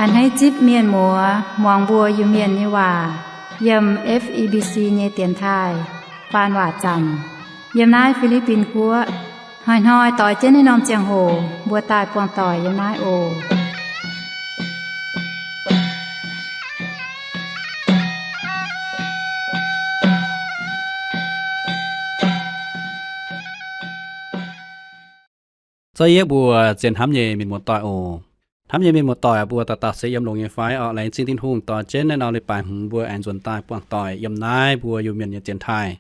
A'hneiv zipv mienh muoz muangx mbuo Iu-Mienh nyei waac yiem F E B C nyei dienx taaih faan waac zanc yiem naaiv Fi^li^bin Guoqv. Hnoi-hnoi doix jienv naaiv norm ziangh hoc mbuo daaih buangh doic yiem naaiv oc. Zorqv yie mbuo zien hnamv nyei mienh muoz-doic oc. Hnamv nyei mienh muoz-doic aac, mbuo dauh dauh se yiem longx nyei fai orqc? Laengz zingh Tin-Hungh dorh jienv naaiv norm leiz-baaix hmz mbuo aengx nzuonx daaih buangh doic yiem naaiv mbuo Iu-Mienh nyei dienx taaih.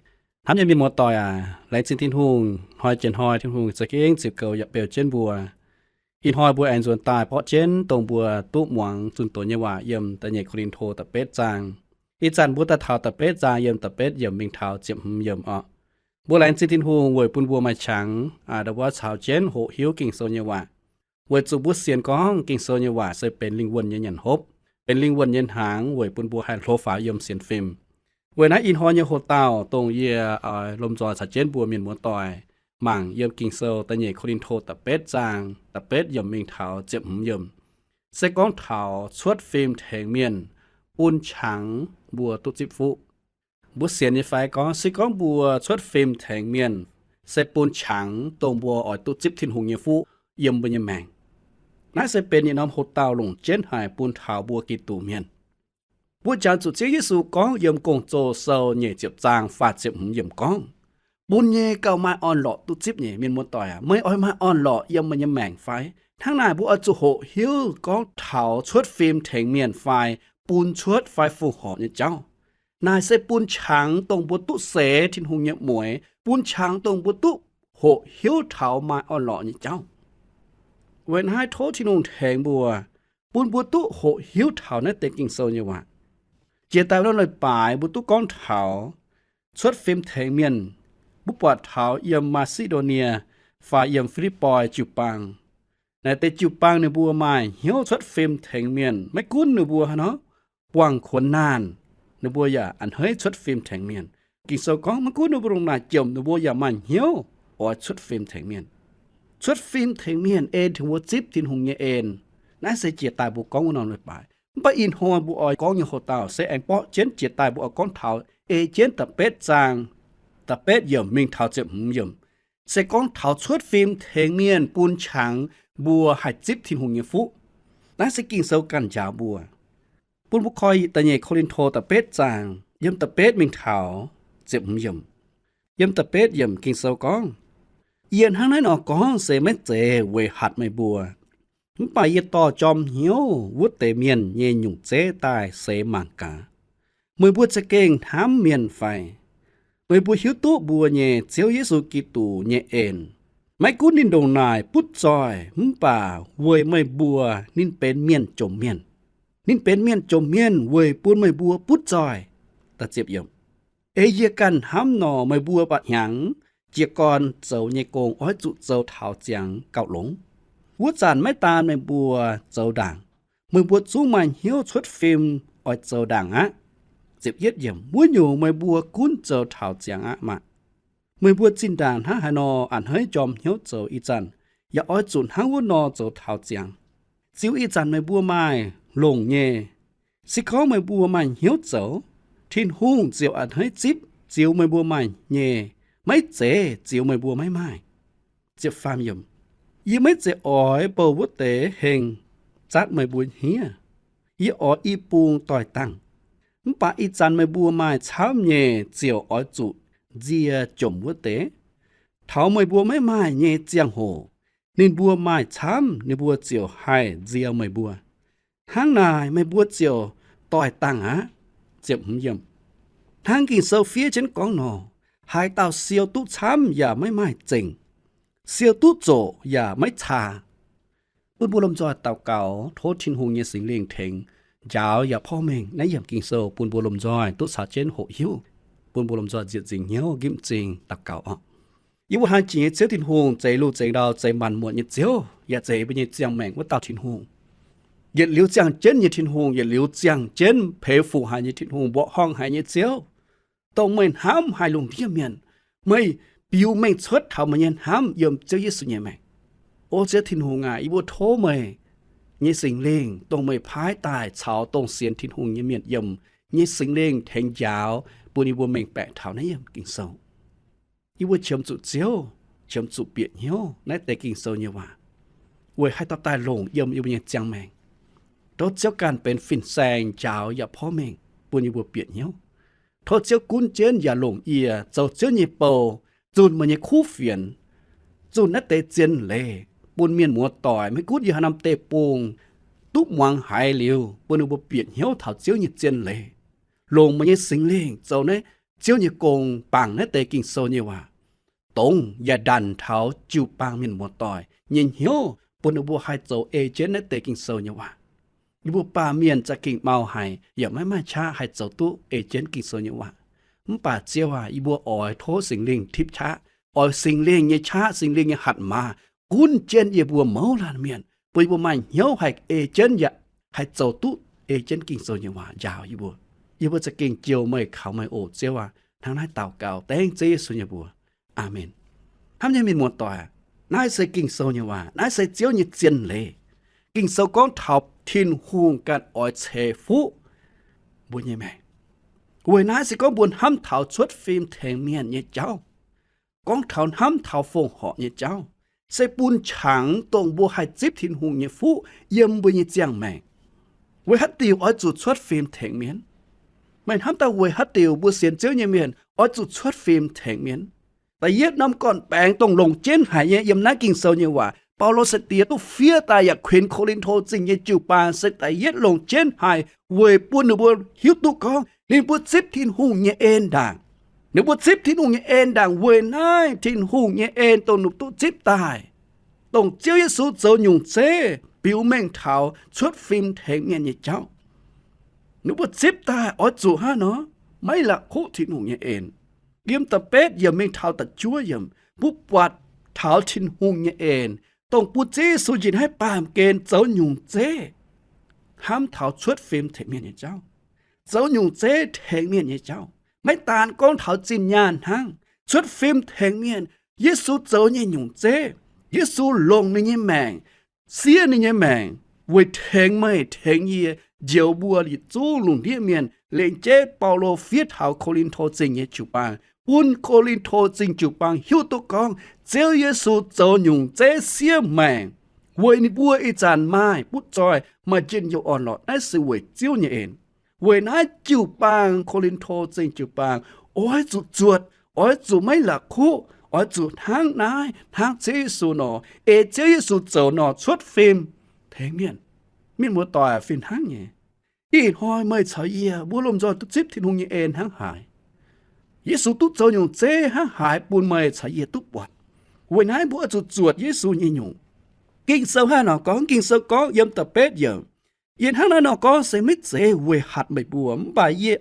Hnamv nyei mienh muoz-doic aac, laengz zingh Tin-Hungh, hnoi jiex hnoi Tin-Hungh za'gengh ziux goux yaac beu jienv mbuo. Ih hnoi mbuo aengx nzuonx daaih borqv jienv dongh mbuo duqv muangx zunh doz nyei waac yiem da'nyeic Ko^lin^to da'betv zaang. Ih zanc mbuo daaih taux da'betv zaang yiem da'betv yiemc mingh taux ziepc hmz yiemc orqc. Mbuo laengz zingh Tin-Hungh weic bun mbuo maaih qangx aa, ndau wuov caux jienv hoqc hiuv Ging-Sou nyei waac. Weic zuqc mbuo sienx gorngv Ging-Sou nyei waac se benx lingh wuonh nyei nyanc hopv, benx lingh wuonh nyei hnaangx weic bun mbuo haih hlo faaux yiem sienx fim. Weic naaiv ih hnoi nyei hoc-dauh dongh yie oix lomh nzoih caux jienv mbuo mienh muoz-doic mangc yiem Ging-Sou da'nyeic Ko^lin^to da'betv zaang da'betv yiemc mingh taux ziepc hmz yiemc, se gorngv taux cuotv fim tengx mienh bun qangx mbuo duqv zipv fuqv. Mbuo sienx nyei fai gorngv se gorngv mbuo cuotv fim tengx mienh se bun qangx dongh mbuo oix duqv zipv Tin-Hungh nyei fuqv yiem mbuo nyei maengc. Naaiv se benx yietc norm hoc-dauh longc jienv haic bun taux mbuo Giduc mienh. Mbuo jangx zuqc Ziouv Yesu gorngv yiem Gong-Zoh sou nyeic ziepc zaang faah ziepc hmz yiemc gorngv, bun nyei gauh maaih orn-lorqc duqv zipv nyei. Mienh muoz-doic aac, meih oix maaih orn-lorqc yiem meih nyei maengc fai? Hnangv naaic mbuo oix zuqc hoqc hiuv gorngv taux cuotv fim tengx mienh fai bun cuotv fai fongc horc nyei jauv. Naaic se bun qangx dongh mbuo duqv seix Tin-Hungh nyei mueix, bun qangx dongh mbuo duqv hoqc hiuv taux maaih orn-lorqc nyei jauv. Weic naaiv tov Tin-Hungh tengx mbuo, bun mbuo duqv hoqc hiuv taux naaiv deix Ging-Sou nyei waac. Jiex daaih wuov norm leiz-baaix mbuo duqv gorngv taux cuotv fim tengx mienh. Mbuo buatc taux yiem Maa^si^ndo^nie fai yiem Fi^lipv^poi jiu-baang. Naaiv deix jiu-baang ninh mbuo maaih hnyouv cuotv fim tengx mienh. Maiv gunv ninh mbuo haaix nor buangh kuonx naanh, ninh mbuo yaac a'hneiv cuotv fim tengx mienh. Ging-Sou gorngv maiv gunv ninh mbuo ndongc naaic jomc, ninh mbuo yaac maaih hnyouv oix cuotv fim tengx mienh. Cuotv fim tengx mienh en tengx mbuo zipv Tin-Hungh nyei en. Naaiv se jiex daaih mbuo gorngv wuov norm leiz-baaix. Mv baac ih hnoi mbuo oix gorngv nyei hoc-dauh se aengx borqv jienv jiex daaih mbuo oix gorngv taux ei jienv da'betv zaang, da'betv yiemc mingh taux ziepc hmz yiemc, se gorngv taux cuotv fim tengx mienh bun qangx mbuo haih zipv Tin-Hungh nyei fuqv. Naaiv se Ging-Sou ganh njaaux mbuo. Bun mbuo koi da'nyeic Ko^lin^to da'betv zaang yiem da'betv mingh taux ziepc hmz yiemc. Yiem da'betv yiemc Ging-Sou gorngv, yie hnangv naaiv nor gorngv se maiv zeiz weic hatc meih mbuo, mv baac yie dorh jorm hnyouv wuov deix mienh nyei nyungc zeiv daaih seix mangc gaax. Meih mbuo za'gengh hnamv mienh fai? Meih mbuo hiuv duqv mbuo nyei Ziouv Yesu Giduc nyei en, maiv gunv ninh ndongc naaic butv zoih, mv baac weic meih mbuo ninh benx mienh jomc mienh. Ninh benx mienh jomc mienh weic bun meih mbuo butv zoih. Ei yie ganh hnamv nor, meih mbuo mba'hnyangx jiez gorn zoux nyei gong oix zuqc zoux taux ziangx gauh longx. Wuov zanc maiv daan meih mbuo zoux ndaangc, meih mbuo zungv maaih hnyouv cuotv fim oix zoux ndaangc aqv. Wuov nyungc meih mbuo gunv zoux taux ziangx aqv maah! Meih mbuo zinh ndaangc hnangv haaix nor a'hneiv jorm hnyouv zoux ih zanc, yaac oix zuqc hnangv wuov nor zoux taux ziangx. Ziux ih zanc meih mbuo maaih longc nyei. Se gorngv meih mbuo maaih hnyouv zoux, Tin-Hungh ziouc a'hneiv zipv ziux meih mbuo maaih nyei, maiv zeiz ziux meih mbuo maiv maaih. Yie maiv zeiz oix bouh wuov deix heng zatv meih mbuo hniev. Yie oix i bung doix dangh. Mv baac ih zanc meih mbuo maaih camv nyei ziouc oix zuqc nzie jomc wuov deix. Taux meih mbuo maiv maaih nyei ziangh hoc, ninh mbuo maaih camv ninh mbuo ziouc haih nzie meih mbuo. Hnangv naaic meih mbuo ziouc doix dangh aqv. Hnangv Ging-Sou fiev jienv gorngv nor, haaix dauh siou duqv camv yaac maiv maaih zengc, siou duqv zoqc yaac maiv caa. Bun mbuo lomh nzoih daux gaux tov Tin-Hungh nyei Singx Lingh tengx njaaux yaac porv mengh naaiv yiemc Ging-Sou bun mbuo lomh nzoih duqv caux jienv hoqc hiuv, bun mbuo lomh nzoih nzieqc nzingc hnyouv nqipv m'zing daux gaux orqc. Yie mbuo hlang jiex nyei Ziouv Tin-Hungh, zeix luh zeix ndau, zeix maanc muotc nyei Ziouv, yaac zeix mbuo nyei ziangh maengc wuov dauh Tin-Hungh. Yietc liuz ziangh jienv nyei Tin-Hungh, yietc liuz ziangh jienv peix fuc haic nyei Tin-Hungh, mbuoqc horngh haic nyei Ziouv, dongh meih hnamv haic lungh ndiev mienh. Meih biux mengh cuotv taux meih nyei hnamv yiem Ziouv Yesu nyei maengc. O Ziouv Tin-Hungh aac, yie mbuo tov meih nyei Singx Lingh, dongh meih paaiv daaih caux dongh sienx Tin-Hungh nyei mienh yiem nyei Singx Lingh tengx njaaux bun yie mbuo mengh baeqc taux naaiv yiem Ging-Sou. Yie mbuo qiemx zuqc Ziouv, qiemx zuqc bieqc hnyouv naaiv deix Ging-Sou nyei waac, weic haih dorh daaih longc yiem yie mbuo nyei ziangh maengc. Tov Ziouv ganh benx fin-saeng njaaux yaac porv mengh bun yie mbuo bieqc hnyouv. Tov Ziouv gunv jienv yaac longc yie zoux Ziouv nyei bou, zunh meih nyei kuv fienx, zunh naaiv deix zien leiz bun mienh muoz-doic, maiv gunv yiem haaix norm deic-bung, duqv muangx haiz liuz, bun ninh mbuo bieqc hnyouv taux Ziouv nyei zien leiz, longc meih nyei Singx Lingh zoux naaiv Ziouv nyei gong, bangc naaiv deix Ging-Sou nyei waac dongz yaac ndanc taux jiu-baang mienh muoz-doic nyei hnyouv, bun ninh mbuo haih zoux ei jienv naaiv deix Ging-Sou nyei waac. Yie mbuo baamh mienh za'gengh mau haic, yaac maiv maaih qaqv haih zoux duqv ei jienv Ging-Sou nyei waac. Mv baac Ziouv aac, yie mbuo oix tov Singx Lingh tipv qaqv, oix Singx Lingh nyei qaqv, Singx Lingh nyei hatc maaz gunv jienv yie mbuo mouz laanh mienh, bun yie mbuo maaih hnyouv haih ei jienv yaac haih zoux duqv ei jienv Ging-Sou nyei waac njaaux yie mbuo. Yie mbuo za'gengh jouh meih, kaux meih oc Ziouv aac. Hnangv naaiv daux gaux dengv Ziouv Yesu nyei mbuox. Aamen. Hnamv nyei mienh muoz-doic, naaiv se Ging-Sou nyei waac. Naaiv se Ziouv nyei zien leiz. Ging-Sou gorngv taux Tin-Hungh ganh oix ceix fuqv mbuo nyei maengc. Weic naaiv se gorngv mbuo hnamv taux cuotv fim tengx mienh nyei jauv, gorngv taux hnamv taux fongc horc nyei jauv, se bun qangx dongh mbuo haih zipv Tin-Hungh nyei fuqv yiem mbuo nyei ziangh maengc. Weic haaix diuc oix zuqc cuotv fim tengx mienh? Meih hnamv daaih weic haaix diuc mbuo sienx Ziouv nyei mienh oix zuqc cuotv fim tengx mienh? Da'yietv norm gorn-baengx dongh longc jienv haic nyei yiem naaiv Ging-Sou nyei waac, Baulo sai-diex duqv fiev daaih yaac kuinx Ko^lin^to Zingh nyei jiu-baang se da'yietv longc jienv haic weic bun ninh mbuo hiuv duqv gorngv ninh mbuo zipv Tin-Hungh nyei en ndaangc. Ninh mbuo zipv Tin-Hungh nyei en ndaangc weic naaiv Tin-Hungh nyei en dongh ninh duqv zipv daaih, dongh Ziouv Yesu zoux nyungc zeiv biux mengh taux cuotv fim tengx mienh nyei jauv. Ninh mbuo zipv daaih oix zuqc hnangv nor maiv la'kuqv Tin-Hungh nyei en. Yiem da'betv yiemc mingh taux da'juov yiemc, mbuo buatc taux Tin-Hungh nyei en, dongh bun Ziouv Yesu njiec naaiv baamh gen zoux nyungc zeiv, hnamv taux cuotv fim tengx mienh nyei jauv, zoux nyungc zeiv tengx mienh nyei jauv. Maiv daan gorngv taux zinh nyaanh hnangv, cuotv fim tengx mienh, Yesu zoux nyei nyungc zeiv, Yesu longc ninh nyei maengc, siev ninh nyei maengc weic tengx meih tengx yie njoux mbuo yietc zungv lungh ndiev mienh. Lengc jeiv Baulo fiev taux Ko^lin^to Zingh nyei jiu-baang, bun Ko^lin^to Zingh jiu-baang hiuv duqv gorngv Ziouv Yesu zoux nyungc zeiv siev maengc weic ninh mbuo ih zanc maaih butv zoih, maaih njien-youh orn-lorqc. Naaiv se weic Ziouv nyei en. Weic naaiv jiu-baang, Ko^lin^to Zingh jiu-baang, oix zuqc zuotc, oix zuqc maiv la'kuqv, oix zuqc hnangv naaiv, hnangv Ziouv Yesu nor, ei Ziouv Yesu zoux nor cuotv fim tengx mienh. Mienh muoz-doic, fih hnangv nyei, ih hnoi meih caux yie mbuo lomh nzoih duqv zipv Tin-Hungh nyei en hnangv haaix, Yesu duqv zoux nyungc zeiv hnangv haaix bun meih caux yie duqv buatc. Weic naaiv mbuo oix zuqc zuotc Yesu nyei nyungc. Ging-Sou hnangv nor gorngv, Ging-Sou gorngv yiem da'betv yiemc, yie hnangv naaiv nor gorngv se maiv zeiz weic hatc meih mbuo, mv baac yie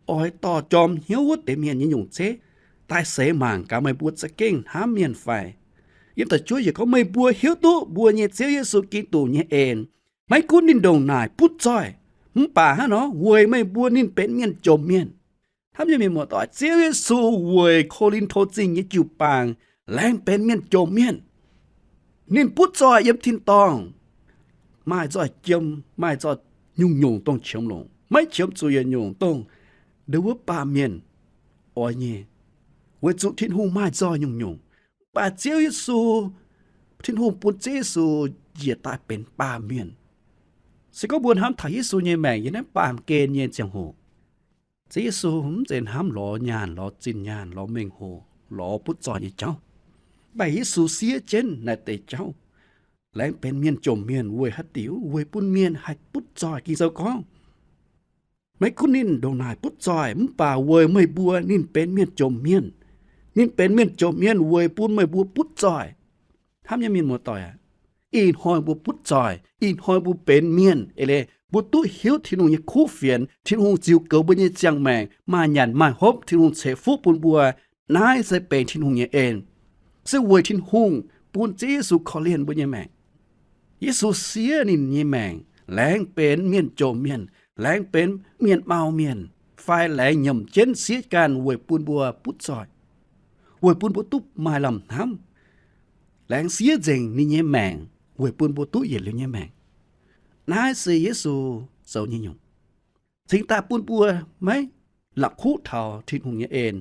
oix dorh jorm hnyouv wuov deix mienh nyei nyungc zeiv daaih seix mangc gaax meih mbuo za'gengh hnamv mienh fai. Yiem da'juov yiemc gorngv, meih mbuo hiuv duqv mbuo nyei Ziouv Yesu Giduc nyei en, maiv gunv ninh ndongc naaic butv zoih, mv baac hnangv nor weic meih mbuo ninh benx mienh jomc mienh. Hnamv nyei mienh muoz-doic, Ziouv Yesu weic Ko^lin^to Zingh nyei jiu-baang laengz benx mienh jomc mienh. Ninh butv zoih yiem tin-dorngh, maaih nzoih jiem, maaih nzoih nyungc-nyungc dongh qiemx longc, maiv qiemx zuqc yietc nyungc dongh ndon wuov baamh mienh oix nyei, weic zuqc Tin-Hungh maaih nzoih nyungc-nyungc. Mv baac Ziouv Yesu, Tin-Hungh bun Ziouv Yesu njiec daaih benx baamh mienh. Se gorngv mbuo hnamv taux Yesu nyei maengc yiem naaiv baamh gen nyei ziangh hoc, Ziouv Yesu mv zeiz hnamv lorz nyaanh, lorz zinh nyaanh, lorz mengh hoc, lorz butv zoih nyei jauv. Mv baac Yesu siev jienv naaiv deix jauv, laengz benx mienh jomc mienh. Weic haaix diuc? Weic bun mienh haih butv zoih. Ging-Sou gorngv, maiv gunv ninh ndongc naaic butv zoih, mv baac weic meih mbuo ninh benx mienh jomc mienh. Ninh benx mienh jomc mienh weic bun meih mbuo butv zoih. Hnamv nyei mienh muoz-doic aac, ih hnoi mbuo butv zoih, ih hnoi mbuo benx mienh eix leiz mbuo duqv hiuv Tin-Hungh nyei kuv fienx, Tin-Hungh ziux goux mbuo nyei ziangh maengc, maaih nyanc maaih hopv, Tin-Hungh ceix fuqv bun mbuo. Naaiv se benx Tin-Hungh nyei en, se weic Tin-Hungh bun Ziouv Yesu korv-lienh mbuo nyei maengc. Yesu siev ninh nyei maengc laengz benx mienh jomc mienh, laengz benx mienh mau mienh, fai laengz nyiemc jienv siev ganh weic bun mbuo butv zoih, weic bun mbuo duqv maaih lamh hnamv. Laengz siev nzengc ninh nyei maengc weic bun mbuo duqv yietc liuz nyei maengc. Naaiv se Yesu zoux nyei nyungc, cingx daaih bun mbuo maiv la'kuqv taux Tin-Hungh nyei en,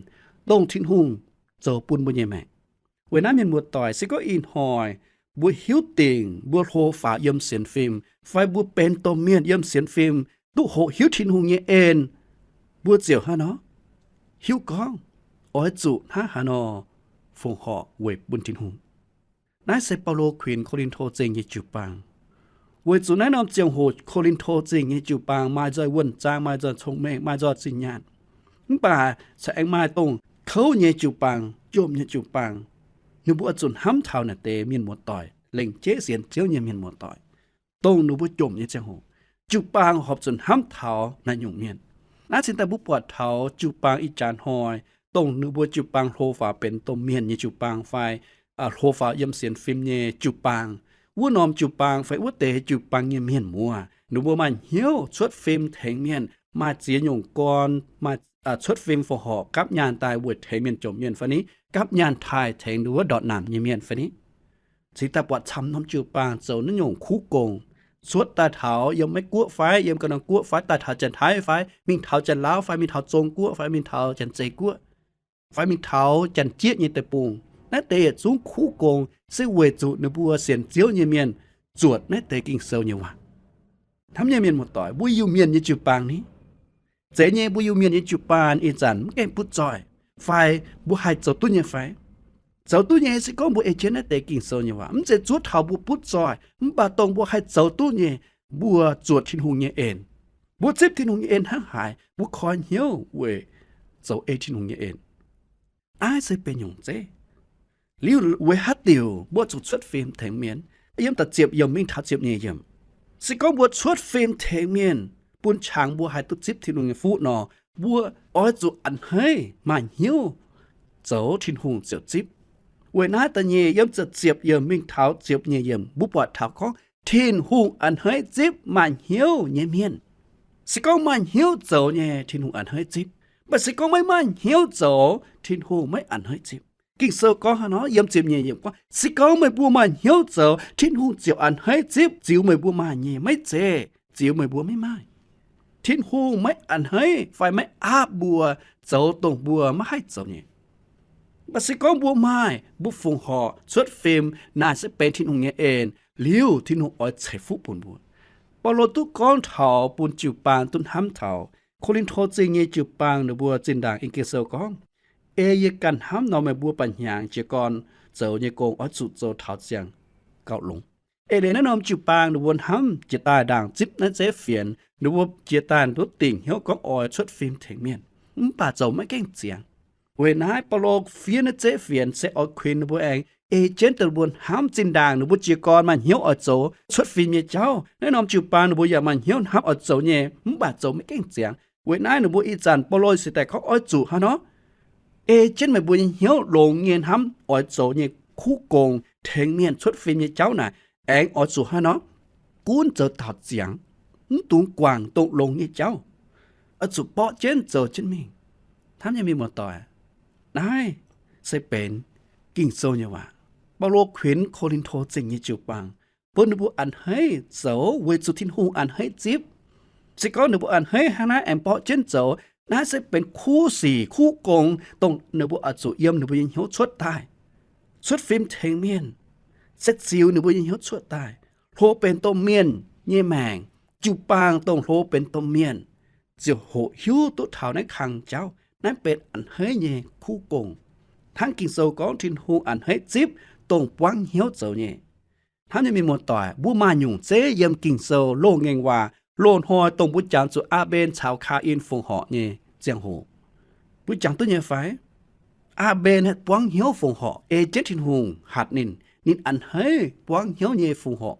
dongh Tin-Hungh zoux bun mbuo nyei maengc. Weic naaiv mienh muoz-doic, se gorngv ih hnoi mbuo hiuv dingc mbuo hlo faaux yiem sienx fim, fai mbuo benx domh mienh yiem sienx fim, duqv hoqc hiuv Tin-Hungh nyei en, mbuo ziouc hnangv nor hiuv gorngv oix zuqc hnangv haaix nor fongc horc weic bun Tin-Hungh. Naaiv se Baulo kuinx Ko^lin^to Zingh nyei jiu-baang. Weic zuqc naaiv norm ziangh hoc Ko^lin^to Zingh nyei jiu-baang maaih nzoih wuonh zaang, maaih nzoih cong-mengh, maaih nzoih zinh nyaanh. Mv baac corc aengx maaih dongh kouv nyei jiu-baang, jomc nyei jiu-baang. Ninh mbuo oix zuqc hnamv taux naaiv deix mienh muoz-doic, lengc jeiv sienx Ziouv nyei mienh muoz-doic, dongh ninh mbuo jomc nyei ziangh hoc, jiu-baang horpc zuqc hnamv taux naaiv nyungc mienh. Naaiv cingx daaih mbuo buatc taux jiu-baang ih jaax hnoi, dongh ninh mbuo jiu-baang hlo faaux benx domh mienh nyei jiu-baang fai hlo faaux yiem sienx fim nyei jiu-baang, wuov norm jiu-baang fai wuov deix jiu-baang nyei mienh muoz, ninh mbuo maaih hnyouv cuotv fim tengx mienh, maaih ziex nyungc gorn, maaih cuotv fim fongc horc gapv nyaanh daaih weic tengx mienh jomc mienh fai ni, gapv nyaanh taaih tengx ninh wuov ndortv naamh nyei mienh fai ni. Cingx daaih buatc camv norm jiu-baang zoux naaiv nyungc kuv gong, cuotv daaih taux yiem Meiv Guoqv fai yiem ga'naaiv guoqv fai daaih taux Janx-Taiv fai mingh taux Janx-Laauv fai mingh taux Zong Guoqv fai mingh taux Janx-Zei Guoqv fai mingh taux Janx-Jieqv nyei deic-bung. Naaiv deix yietc zungv kuv gong se weic zuqc ninh mbuo sienx Ziouv nyei mienh zuotc naaiv deix Ging-Sou nyei waac. Hnamv nyei mienh muoz-doic, mbuo Iu-Mienh nyei jiu-baang ni, zeiz nyei mbuo Iu-Mienh nyei jiu-baang ih zanc mv gaengh butv zoih, fai mbuo haih zoux duqv nyei fai? Zoux duqv nyei, se gorngv mbuo ei jienv naaiv deix Ging-Sou nyei waac, mv zeiz zuov taux mbuo butv zoih, mv baac dongh mbuo haih zoux duqv nyei, mbuo zuotc Tin-Hungh nyei en. Mbuo zipv Tin-Hungh nyei en hnangv haaix? Mbuo koi hnyouv weic zoux ei Tin-Hungh nyei en. Naaiv se benx nyungc zeiv. Liuz weic haaix diuc mbuo zuqc cuotv fim tengx mienh? Yiem da'ziepc yiemc mingh taux ziepc nyeic yiemc. Se gorngv mbuo cuotv fim tengx mienh bun qangx mbuo haih duqv zipv Tin-Hungh nyei fuqv nor, mbuo oix zuqc a'hneiv maaih hnyouv zoux Tin-Hungh ziouc zipv. Weic naaiv da'nyeic yiem da'ziepc yiemc mingh taux ziepc nyeic yiemc mbuo buatc taux gorngv Tin-Hungh a'hneiv zipv maaih hnyouv nyei mienh. Se gorngv maaih hnyouv zoux nyei, Tin-Hungh a'hneiv zipv. Mv baac se gorngv maiv maaih hnyouv zoux, Tin-Hungh maiv a'hneiv zipv. Ging-Sou gorngv haaix nor? Yiem ziepc nyeic yiemc gorngv, se gorngv meih mbuo maaih hnyouv zoux, Tin-Hungh ziouc a'hneiv zipv ziux meih mbuo maaih nyei, maiv zeiz ziux meih mbuo maiv maaih. Tin-Hungh maiv a'hneiv fai maiv aapv mbuo zoux dongh mbuo maiv haih zoux nyei. Mv baac se gorngv mbuo maaih, mbuo fongc horc cuotv fim, naaic se benx Tin-Hungh nyei en, liuz Tin-Hungh oix ceix fuqv bun mbuo. Baulo duqv gorngv taux bun jiu-baang duqv hnamv taux Ko^lin^to Zingh nyei jiu-baang ninh mbuo zinh ndaangc in Ging-Sou gorngv, Ei yie ganh hnamv nor, meih mbuo ba'hnyangx jiez gorn zoux nyei gong oix zuqc zoux taux ziangh gauh longx. Eix leiz naaiv norm jiu-baang ninh mbuo hnamv jiex daaih ndaangc zipv naaiv zeiv fienx, ninh mbuo jiex daaih nduov dingc hnyouv gorngv oix cuotv fim tengx mienh, mv baac zoux maiv gaengh ziangx. Weic naaiv Baulo fiev naaiv zeiv fienx se oix kuinx ninh mbuo aengx ei jienv dongh ninh mbuo hnamv zinh ndaangc ninh mbuo jiez gorn maaih hnyouv oix zoux cuotv fim nyei jauv. Naaiv norm jiu-baang ninh mbuo yaac maaih hnyouv hnamv oix zoux nyei, mv baac zoux maiv gaengh ziangx. Weic naaiv ninh mbuo ih zanc Baulo se daaih gorngv oix zuqc hnangv nor, ei jienv meih mbuo nyei hnyouv longx nyei hnamv oix zoux nyei kuv gong tengx mienh cuotv fim nyei jauv naaic, aengx oix zuqc hnangv nor, gunv zoux taux ziangx, mv dungx guangc dongh longx nyei jauv, oix zuqc borqv jienv zoux jienv mingh. Hnamv nyei mienh muoz-doic, naaiv se benx Ging-Sou nyei waac. Baulo kuinx Ko^lin^to Zingh nyei jiu-baang bun ninh mbuo a'hneiv zoux weic zuqc Tin-Hungh a'hneiv zipv. Se gorngv ninh mbuo a'hneiv hnangv naaiv aengx borqv jienv zoux, naaiv se benx kuv sic kuv gong, dongh ninh mbuo oix zuqc yiem ninh mbuo nyei hnyouv cuotv daaih. Cuotv fim tengx mienh se ziux ninh mbuo nyei hnyouv cuotv daaih, hlo benx domh mienh nyei maengc, jiu-baang dongh hlo benx domh mienh, ziouc hoqc hiuv duqv taux naaiv kang jauv. Naaiv benx a'hneiv nyei kuv gong, hnangv Ging-Sou gorngv Tin-Hungh a'hneiv zipv dongh buangv hnyouv zoux nyei. Hnamv nyei mienh muoz-doic, mbuo maaih nyungc zeiv yiem Ging-Sou loz-ngaengc waac, loz-hnoi dongh mbuo jangx zuqc Aa^mben caux Kaa^in fongc horc nyei ziangh hoc. Mbuo jangx duqv nyei fai? Aa^mben buangv hnyouv fongc horc ei jienv Tin-Hungh hatc ninh, ninh a'hneiv buangv hnyouv nyei fongc horc.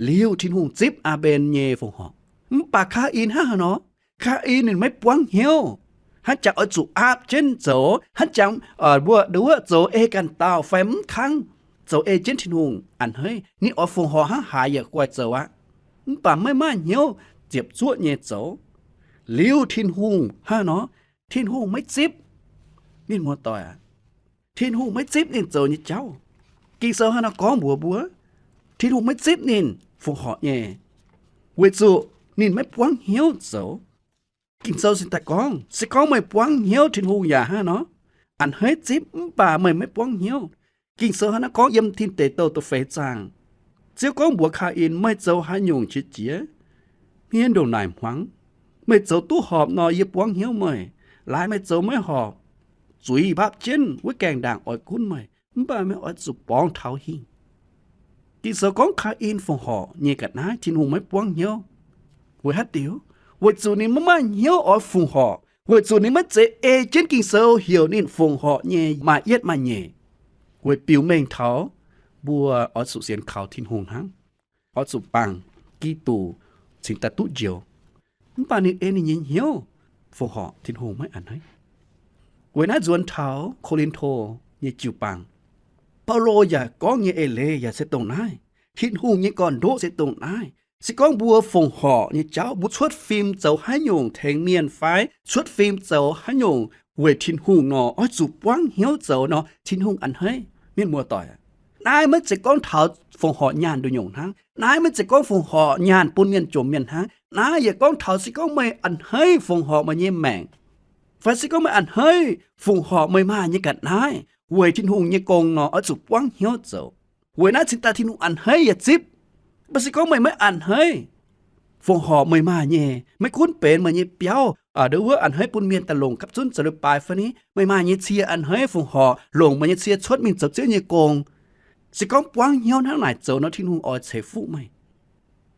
Liuz Tin-Hungh zipv Aa^mben nyei fongc horc. Mv baac Kaa^in hnangv haaix nor? Kaa^in ninh maiv buangv hnyouv, hnangv jangx oix zuqc aapv jienv zoux, hnangv jangx mbuo nduov zoux ei ganh dauh fai mv kangv zoux ei jienv Tin-Hungh a'hneiv, ninh oix fongc horc hnangv haaix yaac guaih zoux aqv. Mv baac maiv maaih hnyouv ziepc zuoqv nyei zoux. Liuz Tin-Hungh hnangv haaix nor? Tin-Hungh maiv zipv. Mienh muoz-doic aac, Tin-Hungh maiv zipv ninh zoux nyei jauv. Ging-Sou hnangv haaix nor gorngv mbuox mbuo? Tin-Hungh maiv zipv ninh fongc horc nyei. weic zuqc ninh maiv buangv hnyouv zoux. Ging-Sou cingx daaih gorngv, se gorngv meih buangv hnyouv, Tin-Hungh yaac hnangv nor a'hneiv zipv, mv baac meih maiv buangv hnyouv. Ging-Sou hnangv naaiv gorngv yiem Tin Deic Douh da'feix zaangc, Ziouv gorngv mbuox Kaa^in, Meih zoux haaix nyungc qiex jiez hmien ndongc naaic hmuangx? Meih zoux duqv horpc nor, yie buangv hnyouv meih. Laaix meih zoux maiv horpc, zuiz mbapv jienv wuov gaengh ndaangc oix gunv meih, mv baac meih oix zuqc borngz taux hingh. Ging-Sou gorngv Kaa^in fongc horc nyei ga'naaiv Tin-Hungh maiv buangv hnyouv. Weic haaix diuc? Weic zuqc ninh maiv maaih hnyouv oix fongc horc, weic zuqc ninh maiv zeiz ei jienv Ging-Sou heuc ninh fongc horc nyei maaih yietv maaih nyeic, weic biux mengh taux mbuo oix zuqc sienx kaux Tin-Hungh hnangv, oix zuqc bangc Giduc cingx daaih duqv njoux. Mv baac ninh ei ninh nyei hnyouv fongc horc Tin-Hungh maiv a'hneiv. Weic naaiv nzuonx taux Ko^lin^to nyei jiu-baang, Baulo yaac gorngv nyei eix leiz yaac se dongh naaiv. Tin-Hungh nyei gorn-ndoqv se dongh naaiv. Se gorngv mbuo fongc horc nyei jauv, mbuo cuotv fim zoux haaix nyungc tengx mienh fai cuotv fim zoux haaix nyungc weic Tin-Hungh nor, oix zuqc buangv hnyouv zoux nor, Tin-Hungh a'hneiv. Mienh muoz-doic, naaiv maiv zeiz gorngv taux fongc horc nyaanh nduqc nyungc hnangv. Naaiv maiv zeiz gorngv fongc horc nyaanh bun mienh jomc mienh hnangv. Naaiv yaac gorngv taux se gorngv meih a'hneiv fongc horc meih nyei maengc, fai se gorngv meih a'hneiv fongc horc meih maaih nyei ga'naaiv weic Tin-Hungh nyei gong nor, oix zuqc buangv hnyouv zoux. Weic naaiv cingx daaih Tin-Hungh a'hneiv yaac zipv. Mv baac se gorngv meih maiv a'hneiv fongc horc meih maaih nyei, maiv gunv benx meih nyei biauv, ndo wuov a'hneiv bun mienh daaih longc gapv zunv zoux leiz-baaix fai ni, meih maaih nyei cie a'hneiv fongc horc longc meih nyei cie cuotv mingh zoux Ziouv nyei gong. Se gorngv buangv hnyouv hnangv naaic zoux nor, Tin-Hungh oix ceix fuqv meih.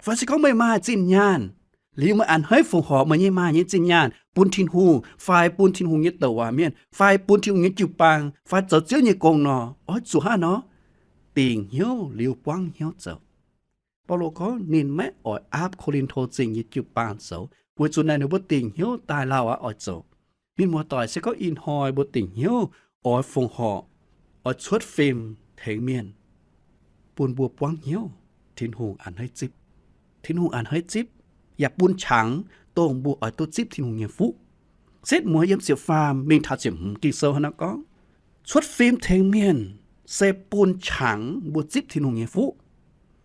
Fai se gorngv meih maaih zinh nyaanh, liuz meih a'hneiv fongc horc meih nyei maaih nyei zinh nyaanh bun Tin-Hungh fai bun Tin-Hungh nyei douc waac mienh fai bun Tin-Hungh nyei jiu-baang fai zoux Ziouv nyei gong nor, oix zuqc hnangv nor dingc hnyouv liuz buangv hnyouv zoux. Baulo gorngv ninh maiv oix aapv Ko^lin^to Zingh nyei jiu-baang zoux, weic zuqc naaic ninh mbuo dingc hnyouv daaih lauh aqv oix zoux. Mienh muoz-doic, se gorngv ih hnoi mbuo dingc hnyouv oix fongc horc, oix cuotv fim tengx mienh, bun mbuo buangv hnyouv, Tin-Hungh a'hneiv zipv. Tin-Hungh a'hneiv zipv, yaac bun qangx dongh mbuo oix duqv zipv Tin-Hungh nyei fuqv. Setv mueiz yiem ziepc faam mingh taux ziepc hmz Ging-Sou hnangv naaiv gorngv, cuotv fim tengx mienh se bun qangx mbuo zipv Tin-Hungh nyei fuqv.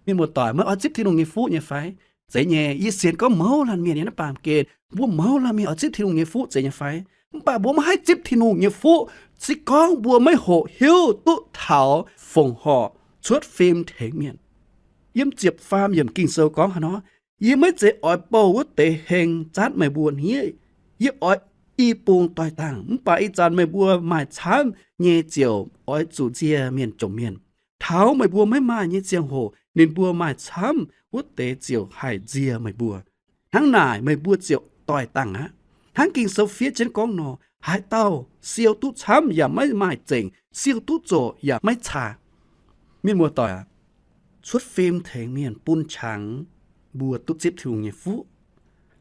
Mienh muoz-doic, meih oix zipv Tin-Hungh nyei fuqv nyei fai? Zeiz nyei. Yie sienx gorngv mouz laanh mienh yiem naaiv baamh gen mbuo mouz laanh mienh oix zipv Tin-Hungh nyei fuqv zeiz nyei fai? Mv baac mbuo maiv haih zipv Tin-Hungh nyei fuqv se gorngv mbuo maiv hoqc hiuv duqv taux fongc horc cuotv fim tengx mienh. Yiem ziepc faam yiemc Ging-Sou gorngv haaix nor, Yie maiv zeiz oix bouh wuov deix heng zatv meih mbuo hniev. Yie oix i bung doix-dangh, mv baac ih zanc meih mbuo maaih camv nyei ziouc oix zuqc nzie mienh jomc mienh. Taux meih mbuo maiv maaih nyei ziangh hoc ninh mbuo maaih camv wuov deix ziouc haih nzie meih mbuo. Hnangv naaic meih mbuo ziouc doix-dangh aqv. Hnangv Ging-Sou fiev jienv gorngv nor, Haaix dauh siou duqv camv yaac maiv maaih zengc, siou duqv zoqc yaac maiv caa. Mienh muoz-doic aac, cuotv fim tengx mienh bun qangx mbuo duqv zipv Tin-Hungh nyei fuqv.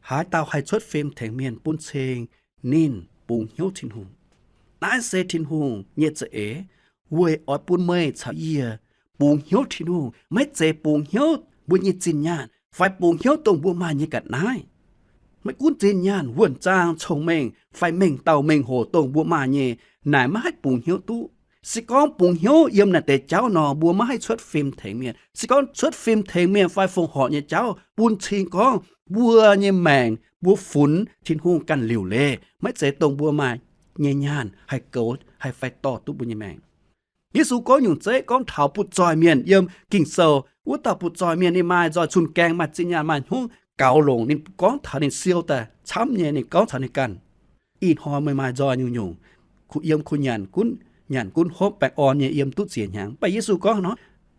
Haaix dauh haih cuotv fim tengx mienh bun cing ninh bungx hnyouv Tin-Hungh. Naaiv se Tin-Hungh nyei za'eix weic oix bun meih caux yie bungx hnyouv Tin-Hungh, maiv zeiz bungx hnyouv mbuo nyei zinh nyaanh fai bungx hnyouv dongh mbuo maaih nyei ga'naaiv. Maiv gunv zinh nyaanh, wuonh zaang, cong-mengh fai mengh dauh mengh hoc dongh mbuo maaih nyei, naaic maiv haih bungx hnyouv duqv. Se gorngv bungx hnyouv yiem naaic deix jauv nor, mbuo maiv haih cuotv fim tengx mienh. Se gorngv cuotv fim tengx mienh fai fongc horc nyei jauv bun cing gorngv mbuo nyei maengc mbuo funx Tin-Hungh ganh liuc leiz, maiv zeiz dongh mbuo maaih nyei nyaanh haih goux haih fai dorh duqv mbuo nyei maengc. Yesu gorngv nyungc zeiv gorngv taux butv-zoih mienh yiem Ging-Sou. Wuov dauh butv-zoih mienh ninh maaih nzoih cun-gaeng, maaih zinh nyaanh, maaih hnyouv gaux longc. Ninh gorngv taux ninh siou daaih camv nyei, ninh gorngv taux ninh ganh, Ih hnoi meih maaih nzoih nyungc-nyungc, kuh yiem kuh nyanc gunv, nyanc gunv hopv baengh orn nyei yiem duqv ziex hnyangx. Mv baac Yesu gorngv nor,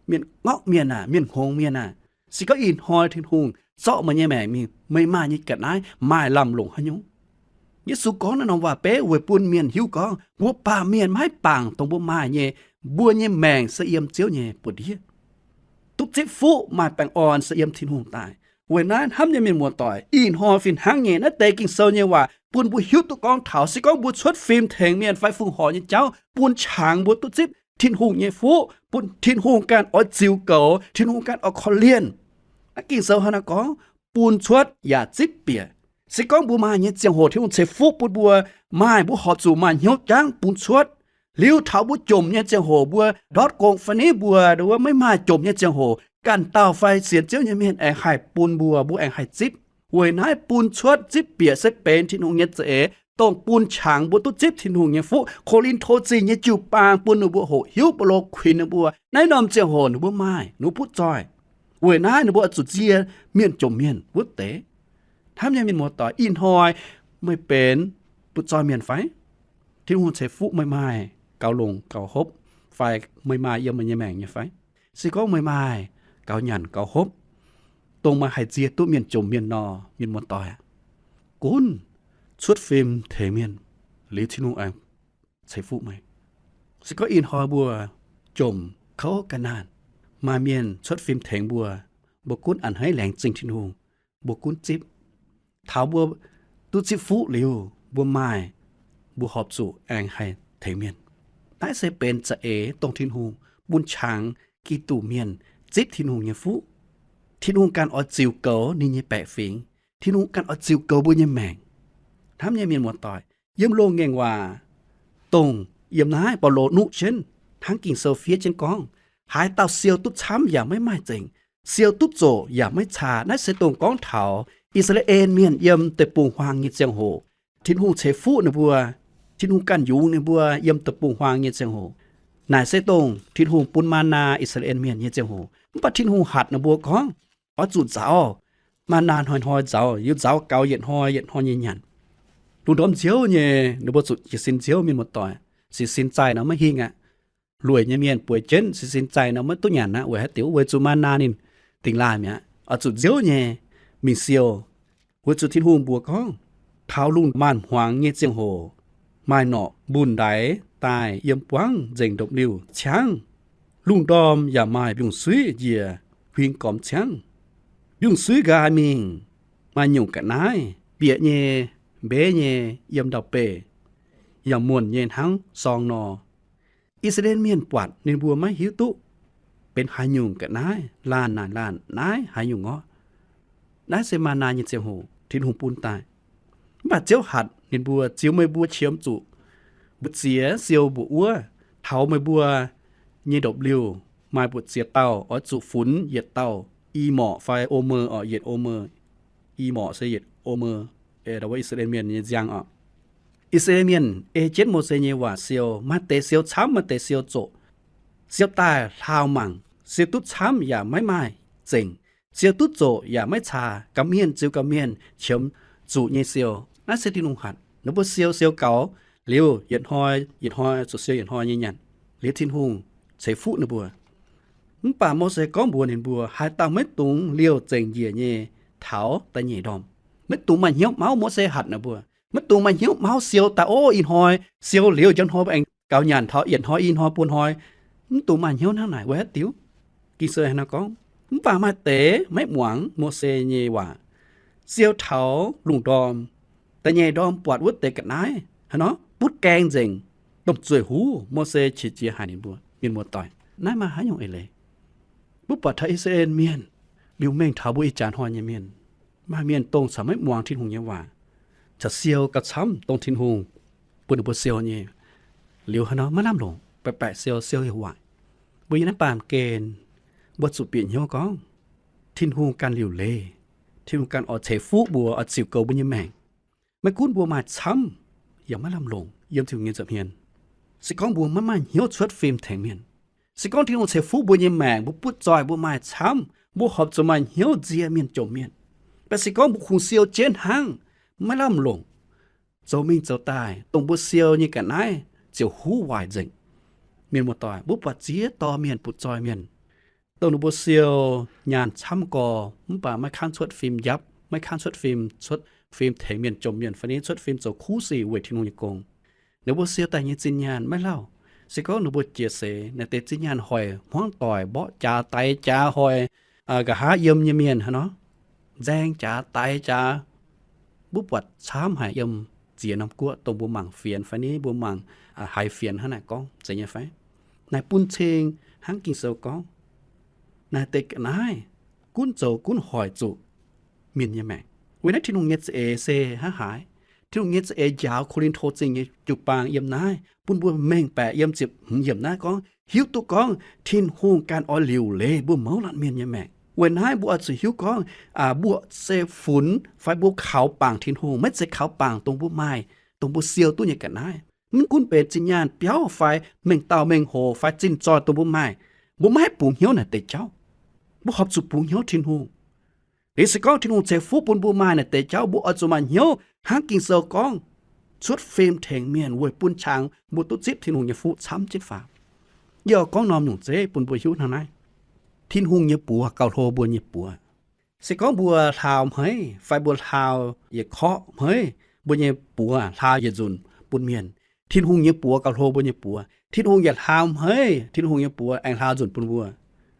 Mienh ngorqv mienh aah, mienh hngongx mienh aah, se gorngv ih hnoi Tin-Hungh zorqv meih nyei maengc mingh, meih maaih nyei ga'naaiv maaih lamh longc haaix nyungc? Yesu gorngv naaiv norm waac-beiv weic bun mienh hiuv gorngv mbuo baamh mienh maiv bangc dongh mbuo maaih nyei. Mbuo nyei maengc se yiem Ziouv nyei buoz-ndiev. Duqv zipv fuqv maaih baengh orn se yiem Tin-Hungh daaih. Weic naaiv hnamv nyei mienh muoz-doic, ih hnoi fih hnangv nyei, naaiv deix Ging-Sou nyei waac bun mbuo hiuv duqv gorngv taux se gorngv mbuo cuotv fim tengx mienh fai fongc horc nyei jauv bun qangx mbuo duqv zipv Tin-Hungh nyei fuqv, bun Tin-Hungh ganh oix ziux goux, Tin-Hungh ganh oix korv-lienh. Naaiv Ging-Sou hnangv naaiv gorngv, bun cuotv yaac zipv bieqc. Se gorngv mbuo maaih nyei ziangh hoc Tin-Hungh ceix fuqv bun mbuo maaih, mbuo horpc zuqc maaih hnyouv jangv bun cuotv. Liuz taux mbuo jomc nyei ziangh hoc, mbuo ndortv gong fai ni mbuo wuov maiv maaih jomc nyei ziangh hoc, ganh dauh fai sienx Ziouv nyei mienh aengx haih bun mbuo, mbuo aengx haih zipv. Weic naaiv bun cuotv zipv bieqc se benx Tin-Hungh nyei za'eix, dongh bun qangx mbuo duqv zipv Tin-Hungh nyei fuqv. Ko^lin^to Zingh nyei jiu-baang bun ninh mbuo hoqc hiuv, Baulo kuinx ninh mbuo, naaiv norm ziangh hoc ninh mbuo maaih, ninh mbuo butv zoih. Weic naaiv ninh mbuo oix zuqc nzie mienh jomc mienh wuov deix. Hnamv nyei mienh muoz-doic, ih hnoi meih benx butv zoih mienh fai? Tin-Hungh ceix fuqv meih maaih gaux longc gaux hopv, fai meih maaih yiem meih nyei maengc nyei fai? Se gorngv meih maaih gaux nyanc gaux hopv, dongh meih haih nzie duqv mienh jomc mienh nor, mienh muoz-doic, gunv cuotv fim tengx mienh, liuz Tin-Hungh aengx ceix fuqv meih. Se gorngv ih hnoi mbuo jomc kouv ga'naanh, maaih mienh cuotv fim tengx mbuo, mbuo gunv a'hneiv laengz zingh Tin-Hungh, mbuo gunv zipv. Taux mbuo duqv zipv fuqv liuz, mbuo maaih, mbuo horpc zuqc aengx haih tengx mienh. Naaiv se benx za'eix dongh Tin-Hungh bun qangx Giduc mienh zipv Tin-Hungh nyei fuqv. Tin-Hungh ganh oix ziux goux ninh nyei baeqc fingx. Tin-Hungh ganh oix ziux goux mbuo nyei maengc. Hnamv nyei mienh muoz-doic, yiem Loz-Ngaengc Waac dongh yiem naaiv Baulo nuqv jienv hnangv Ging-Sou fiev jienv gorngv, haaix dauh siou duqv camv yaac maiv maaih zengc, siou duqv zoqc yaac maiv caa. Naaiv se dongh gorngv taux I^saa^laa^en Mienh yiem deic-bung-huaang nyei ziangh hoc, Tin-Hungh ceix fuqv ninh mbuo, Tin-Hungh ganh yungz ninh mbuo yiem deic-bung-huaang nyei ziangh hoc. Naaic se dongh Tin-Hungh bun maa^naa I^saa^laa^en Mienh nyei ziangh hoc. Mv baac Tin-Hungh hatc ninh mbuo gorngv, oix zuqc nzaaux maa^naa hnoi-hnoi nzaaux, yie nzaaux gaux yietc hnoi yietc hnoi nyei nyanc. Lungh ndorm nziouv nyei, ninh mbuo zuqc jiez sin nziouv, mienh muoz-doic, sic sin zaih nor maiv hingh aqv. Lueic nyei mienh bueix jienv sic sin zaih nor maiv duqv nyanc aqv. Weic haaix diuc? Weic zuqc maa^naa ninh dingx laaih mi'aqv, oix zuqc nziouv nyei mingh siou. Weic zuqc Tin-Hungh mbuox gorngv, taux lungh maanz-hmuangx nyei ziangh hoc, maaih norqc mbunh ndaix daaih yiem buangv nzengc ndopv-liuh ciangv. Lungh ndorm yaac maaih mbiungc-suiv njiec huing gormx ciangv. Mbiungc-suiv nqa'haav mingh, maaih nyungc ga'naaiv bieqc nyei, mbeiv nyei, yiem ndau-beih, yaac muonc nyei hnangv sorng nor. I^saa^laa^en Mienh buatc, ninh mbuo maiv hiuv duqv benx haaix nyungc ga'naaiv, laanh naaic laanh naaiv haaix nyungc orqv. Naaiv se maa^naa nyei ziangh hoc Tin-Hungh bun daaih. Mv baac Ziouv hatc ninh mbuo, ziux meih mbuo qiemx zuqc mbu'ziex siou mbu'wuov. Taux meih mbuo nyei ndopv-liuh maaih mbu'ziex dauh oix zuqc funx yietc dauh i morqc fai omor orqc, yietc omor, i morqc se yietc omor, I^saa^laa^en Mienh nyei nziang orqc. I^saa^laa^en Mienh ei jienv Mose nyei waac siou, maaih deix siou camv, maaih deix siou zoqc. Siou daaih hlaau mangc, siou duqv camv yaac maiv maaih zengc, siou duqv zoqc yaac maiv caa. Gamh mienh ziux gamh mienh qiemx zuqc nyei siou. Naaiv se Tin-Hungh hatc ninh mbuo siou, siou gaux liuz yietc hnoi yietc hnoi zuqc siou yietc hnoi nyei nyanc. Liuz Tin-Hungh ceix fuqv ninh mbuo. Mv baac Mose gorngv mbuox ninh mbuo, haaix dauh maiv dungx liouh zengc njiec nyei taux da'nyeic ndorm. Maiv dungx maaih hnyouv mauv. Mose hatc ninh mbuo, maiv dungx maaih hnyouv mauv siou daaih, ov, ih hnoi siou liuz, njang hnoi mbuo aengx gaux nyanc taux yietc hnoi, i hnoi, buo hnoi. Mv dungx maaih hnyouv hnangv naaic. Weic haaix diuc? Ging-Sou hnangv nor gorngv, mv baac maaih deix maiv muangx Mose nyei waac. Siou taux lungh ndorm, da'nyeic ndorm buatc wuov deix ga'naaiv haaix nor butv gaeng nzengc, domh zueiz huv. Mose qiex jiez haic ninh mbuo, mienh muoz-doic, naaiv maaih haaix nyungc eix leiz? Mbuo buatc taux I^saa^laa^en Mienh, liuz mengh taux mbuo ih jaax hnoi nyei mienh, maaih mienh dongh caux maiv muangx Tin-Hungh nyei waac, caux siou gauh camv dongh Tin-Hungh bun ninh mbuo siou nyei. Liuz haaix nor maiv lamh longc, baeqc baeqc siou, siou yaac waaic. Mbuo yiem naaiv baamh gen, mbuo zuqc bieqc hnyouv gorngv, Tin-Hungh ganh liuc leiz. Tin-Hungh ganh oix ceix fuqv mbuo, oix ziux goux mbuo nyei maengc. Maiv gunv mbuo maaih camv yaac maiv lamh longc yiem Tin-Hungh nyei nza'hmien, se gorngv mbuo maiv maaih hnyouv cuotv fim tengx mienh, se gorngv Tin-Hungh ceix fuqv mbuo nyei maengc, mbuo butv zoih, mbuo maaih camv, mbuo horpc zuqc maaih hnyouv nzie mienh jomc mienh. Mv baac se gorngv mbuo kungx siou jienv hnangv, maiv lamh longc, zoux mingh zoux daaih, dongh mbuo siou nyei ga'naaiv ziouc huv waaic nzengc. Mienh muoz-doic, mbuo buatc ziex dorh mienh butv zoih mienh, dongh ninh mbuo siou nyaanh camv gorx, mv baac maiv kangv cuotv fim njapv, maiv kangv cuotv fim, cuotv fim tengx mienh jomc mienh fai niv cuotv fim zoux kuv sic weic Tin-Hungh nyei gong. Ninh mbuo siou daaih nyei zinh nyaanh maiv lauh. Se gorngv ninh mbuo jiex seix, naaiv deix zinh nyaanh hoic hmuangv doic, mborqv jaax, daix jaax, hoic nqa'haav yiem nyei mienh haaix nor, nzaeng jaax, daix jaax. Mbuo buatc camv haic yiem ziex norm guoqv, dongh mbuo mangc fienx fai niv mbuo mangc haiz fienx hnangv naaic gorngv zeiz nyei fai? Naaiv bun cing hnangv Ging-Sou gorngv, naaiv deix ga'naaiv gunv zoux gunv hoic zuqc mienh nyei maengc. Weic naaiv Tin-Hungh nyei za'eix se hnangv haaix? Tin-Hungh nyei za'eix njaaux Ko^lin^to Zingh nyei jiu-baang yiem naaiv, bun mbuo mengh baeqc yiem ziepc hmz yiemc naaiv gorngv, hiuv duqv gorngv Tin-Hungh ganh oix liuc leiz mbuo mouz laanh mienh nyei maengc. Weic naaiv mbuo oix zuqc hiuv gorngv, mbuo se funx fai mbuo kaux bangc Tin-Hungh, maiv zeiz kaux bangc dongh mbuo maaih, dongh mbuo siou duqv nyei ga'naaiv. Mv gunv benx zinh nyaanh biauv fai mengh dauh mengh hoc fai zinh zoih dongh mbuo maaih, mbuo maiv haih bungx hnyouv naaic deix jauv. Mbuo horpc zuqc bungx hnyouv Tin-Hungh. Liuz se gorngv Tin-Hungh ceix fuqv bun mbuo maaih naaic deix jauv, mbuo oix zuqc maaih hnyouv hnangv Ging-Sou gorngv, cuotv fim tengx mienh weic bun qangx mbuo duqv zipv Tin-Hungh nyei fuqv camv jienv faaux. Yie oix gorngv norm nyungc zeiv bun mbuo hiuv hnangv naaiv. Tin-Hungh nyei buoz gauh hlo mbuo nyei buoz. Se gorngv mbuo hlaau hmeiv fai mbuo hlaau yietc korqv hmeiv, mbuo nyei buoz hlaau yietc nzunc bun mienh. Tin-Hungh nyei buoz gauh hlo mbuo nyei buoz. Tin-Hungh yaac hlaau hmeiv, Tin-Hungh nyei buoz aengx hlaau nzunc bun mbuo.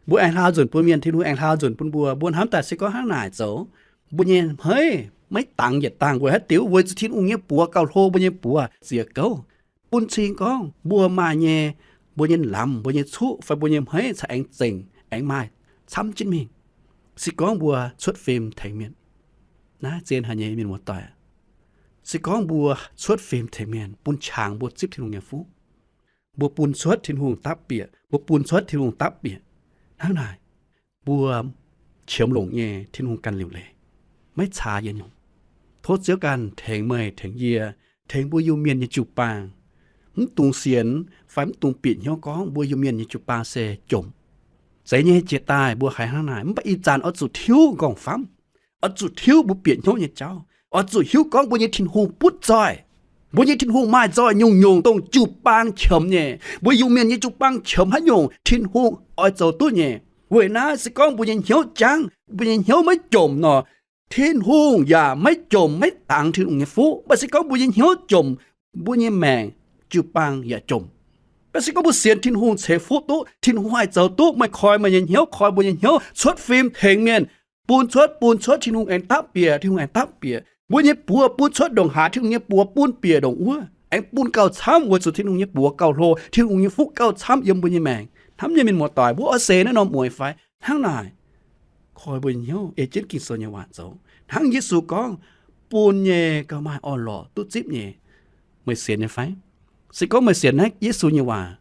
Mbuo aengx hlaau nzunc bun mienh, Tin-Hungh aengx hlaau nzunc bun mbuo. Mbuo hnamv daaih se gorngv hnangv naaic zoux, mbuo nyei hmeiv maiv dangx yietc dangh weic haaix diuc? Weic zuqc Tin-Hungh nyei buoz gauh hlo mbuo nyei buoz ziex gouv, bun cing gorngv mbuo maaih nyei, mbuo nyei lamz, mbuo nyei cuqv fai mbuo nyei hmeiv cingx aengx zengc aengx maaih camv jienv mingh. Se gorngv mbuo cuotv fim tengx mienh, naaiv zien haic nyei mienh muoz-doic. Se gorngv mbuo cuotv fim tengx mienh bun qangx mbuo zipv Tin-Hungh nyei fuqv, mbuo bun cuotv Tin-Hungh dapv bieqc, mbuo bun cuotv Tin-Hungh dapv bieqc. Hnangv naaic, mbuo qiemx longc nyei Tin-Hungh ganh liuc leiz, maiv caax yietc nyungc. Tov Ziouv ganh tengx meih tengx yie, tengx mbuo Iu-Mienh nyei jiu-baang, mv dungx sienx fai mv dungx bieqc hnyouv gorngv mbuo Iu-Mienh nyei jiu-baang se jomc. Zeiz nyei, jiex daaih mbuo haiz hnangv naaic, mv baac ih zanc oix zuqc tiuv nqorngv-famv, oix zuqc tiuv mbuo bieqc hnyouv nyei jauv, oix zuqc hiuv gorngv mbuo nyei Tin-Hungh butv zoih. Mbuo nyei Tin-Hungh maaih nzoih nyungc-nyungc dongh jiu-baang qiemx nyei. Mbuo Iu-Mienh nyei jiu-baang qiemx haaix nyungc, Tin-Hungh oix zoux duqv nyei. Weic naaiv se gorngv mbuo nyei hnyouv jangv, mbuo nyei hnyouv maiv jomc nor, Tin-Hungh yaac maiv jomc, maiv dangx Tin-Hungh nyei fuqv. Mv baac se gorngv mbuo nyei hnyouv jomc, mbuo nyei maengc, jiu-baang yaac jomc. Mv baac se gorngv mbuo sienx Tin-Hungh ceix fuqv duqv, Tin-Hungh haih zoux duqv, meih koi meih nyei hnyouv, koi mbuo nyei hnyouv, cuotv fim tengx mienh, bun cuotv, bun cuotv, Tin-Hungh aengx dapv bieqc, Tin-Hungh aengx dapv bieqc. Mbuo nyei buoz bun cuotv ndongc haaix, Tin-Hungh nyei buoz bun bieqc ndongc wuov, aengx bun gauh camv, weic zuqc Tin-Hungh nyei buoz gauh hlo, Tin-Hungh nyei fuqv gauh camv yiem mbuo nyei maengc. Hnamv nyei mienh muoz-doic, mbuo oix seix naaiv norm mueiz fai hnangv naaic? Koi mbuo nyei hnyouv ei jienv Ging-Sou nyei waac zoux. Hnangv Yesu gorngv, bun nyei gauh maaih orn-lorqc duqv zipv nyei. Meih sienx nyei fai? Se gorngv meih sienx naaiv Yesu nyei waac,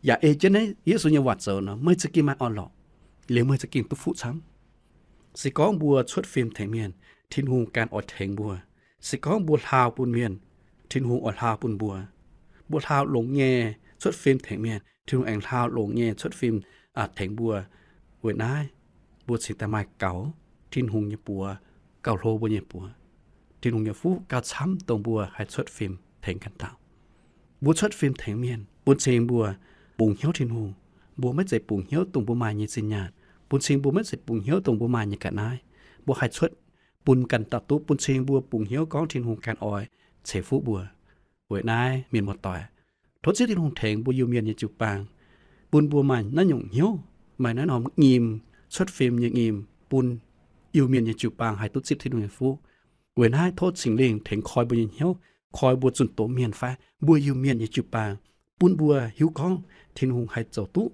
yaac ei jienv naaiv Yesu nyei waac zoux nor, meih za'gengh maaih orn-lorqc, liuz meih za'gengh duqv fuqv camv. Se gorngv mbuo cuotv fim tengx mienh, Tin-Hungh ganh oix tengx mbuo. Se gorngv mbuo hlaau bun mienh, Tin-Hungh oix hlaau bun mbuo. Mbuo hlaau longx nyei cuotv fim tengx mienh, Tin-Hungh aengx hlaau longx nyei cuotv fim tengx mbuo. Weic naaiv, mbuo cingx daaih maaih gaux Tin-Hungh nyei buoz, gauh hlo mbuo nyei buoz. Tin-Hungh nyei fuqv gauh camv dongh mbuo haih cuotv fim tengx ganh dauh. Mbuo cuotv fim tengx mienh bun cing mbuo bungx hnyouv Tin-Hungh. Mbuo maiv zeiz bungx hnyouv dongh mbuo maaih nyei zinh nyaanh, bun cing mbuo maiv zeiz bungx hnyouv dongh mbuo maaih nyei ga'naaiv. Mbuo haih cuotv bun ganh dauh duqv, bun cing mbuo bungx hnyouv gorngv Tin-Hungh ganh oix ceix fuqv mbuo. Weic naaiv mienh muoz-doic, tov Ziouv Tin-Hungh tengx mbuo Iu-Mienh nyei jiu-baang, bun mbuo maaih naaiv nyungc hnyouv, maaih naaiv norm nyim, cuotv fim nyei nyim, bun Iu-Mienh nyei jiu-baang haih duqv zipv Tin-Hungh nyei fuqv. Weic naaiv tov Singx Lingh tengx koi mbuo nyei hnyouv, koi mbuo zunh doz mienh fai mbuo Iu-Mienh nyei jiu-baang, bun mbuo hiuv gorngv Tin-Hungh haih zoux duqv.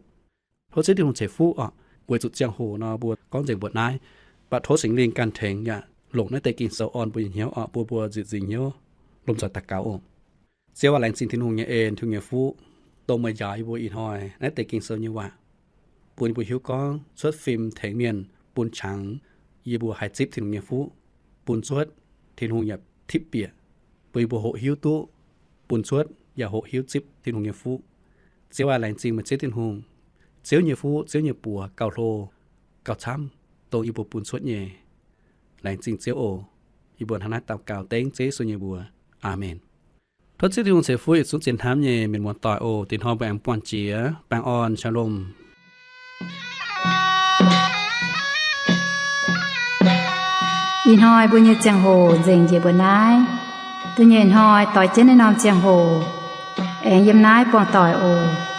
Tov Ziouv Tin-Hungh ceix fuqv oc. Weic zuqc ziangh hoc nor mbuo gorngv nzengc mbuoqc naaiv, mv baac tov Singx Lingh ganh tengx yaac longc naaiv deix Ging-Sou orn mbuo nyei hnyouv oc. Mbuo mbuo nzieqc nzingc hnyouv lomh nzoih daux gaux oc. Ziouv aac, laengz zingh Tin-Hungh nyei en, Tin-Hungh nyei fuqv, dongh meih njaaux yie mbuo ih hnoi naaiv deix Ging-Sou nyei waac, bun yie mbuo hiuv gorngv cuotv fim tengx mienh bun qangx yie mbuo haih zipv Tin-Hungh nyei fuqv, bun cuotv Tin-Hungh yaac tipv bieqc, bun yie mbuo hoqc hiuv duqv bun cuotv yaac hoqc hiuv zipv Tin-Hungh nyei fuqv. Ziouv aac, laengz zingh meih Ziouv Tin-Hungh. Ziouv nyei fuqv, Ziouv nyei buoz gauh hlo, gauh camv dongh yie mbuo bun cuotv nyei. Laengz zingh Ziouv oc. Yie mbuo hnangv naaiv daux gaux dengv Ziouv Yesu nyei mbuox. Aamen. Tov Ziouv Tin-Hungh ceix fuqv yietc zungv zinh hnamv nyei mienh muoz-doic oc. Dinh hnoi mbuo aengx buangh jiex, baengh orn, shalom. Ih hnoi mbuo nyei ziangh hoc nzengc njiec mbuo naaiv. Da'nyeic hnoi doix jienv naaiv norm ziangh hoc aengx yiem naaiv buangh doic oc.